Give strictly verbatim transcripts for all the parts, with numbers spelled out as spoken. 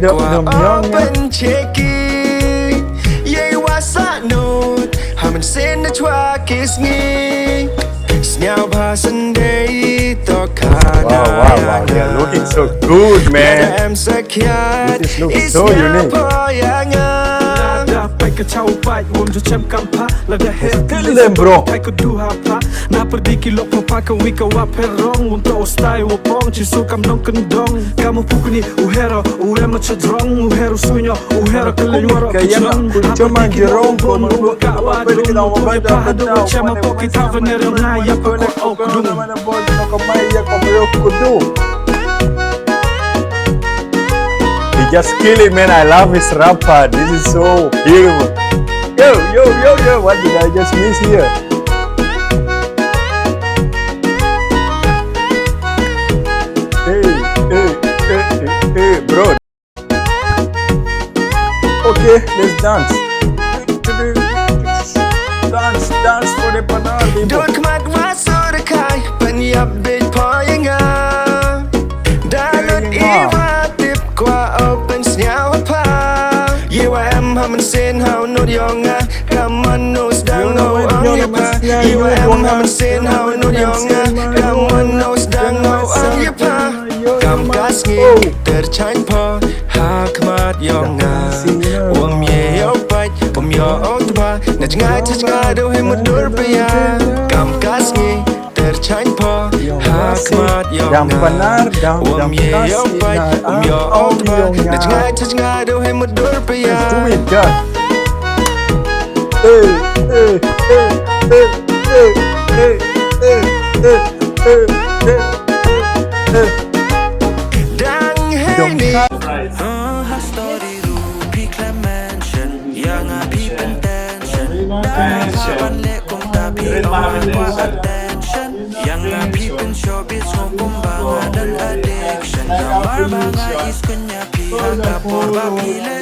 Open cheki, yei wa sa nut, ha man sin na chwa kis ngi. Sniaw bha Sunday to ka. Wow, wow, wow. They are looking so good, man. Em sa khiat. This is looking so unique. Poi ya nga. Da pai ka chau pai, wom jo chem kam pha, la da he. Kill them, bro. Pai ko du ha pha, na perdi ki lok pha ka wi ka wa pher rong, wom to style wa pong, chi su kam nong kendong. Kam u pukni, u hero, u em cha drong, u hero sunyo, u hero ka le waro ka jong. Ka yama, ku chama jerong, ku mu ka wa dum, ku pa ha do chama poki tavern ne rong na ya pa ko ok dum. He just kill it, man. I love his rap part. This is so beautiful. Yo, yo, yo, yo. What did I just miss here? Hey, hey, hey, hey, hey, bro. Okay, let's dance. Dance, dance for the banana. Dut khmat wa sur kai, pen yap bit poi ya nga. Da lut i wa tip kwa open sniaw pha. Ye wa em ha man sin ha u nut yong nga. Come on, no sdang no ang ya pha. Ye wa em ha man sin ha u nut yong nga. Come on, no sdang no ang ya pha. Kam ka sngi ter chain pho ha khmat yong nga. Wom ye yow pait, wom yow tba, na jngai cha jngai do he mudur pia. Kam ka sngi ter chain pho ha khmat yong nga. Wom ye yow pait, wom yow tba, na jngai cha jngai do he mudur pia. Let's do it, guys. Hey, hey, hey. Dang hei ni. Uh, ha story ru phi Clemention, ya nga phi pen tension. Da ha ban le kum ta phi ong wa attention. Ya nga phi pen showbiz, kum ba nga dan addiction. Namar ba nga is kunya phi ha ka por ba phi le.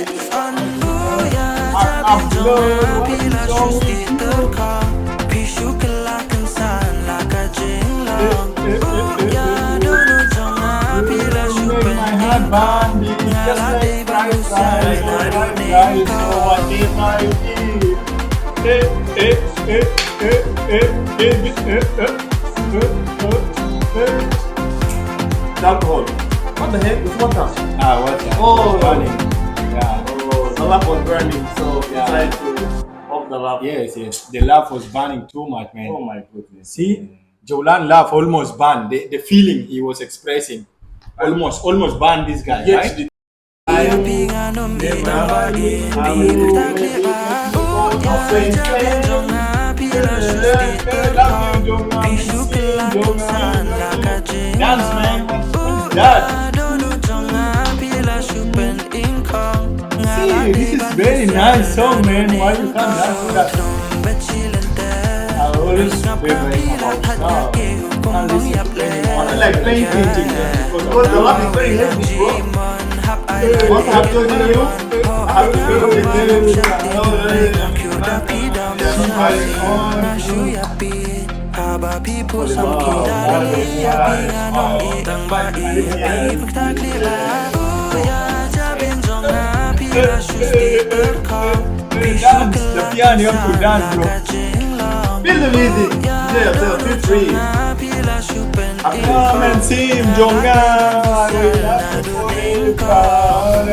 Alcohol. What the heck? It's water. Ah, water. Oh. Burning. Yeah. Oh, the lamp was burning, so we decided to off the lamp. Yes, yes. The lamp was burning too much, man. Oh my goodness. See? Jolan laugh almost burned. The, the feeling he was expressing almost, almost burned this guy, right? Dance, man. Dance. See, this is very nice song, man. Why you can't dance to that? I always play my house now. And this is very fun. I like playing painting, yeah, because the love is very heavy, bro. What happened to you? I have to pay the bill. Haba phi pu sam ki dali ya phi nga nong i tang ba i ya phi pek tak li ba. U ya ja bin jong nga phi la shu sticker call. Phi shu dance, the piano, you have to dance, bro. Feel the music. Yeah, yeah, feel free. Phi la shu pen. Come and see him, jong nga.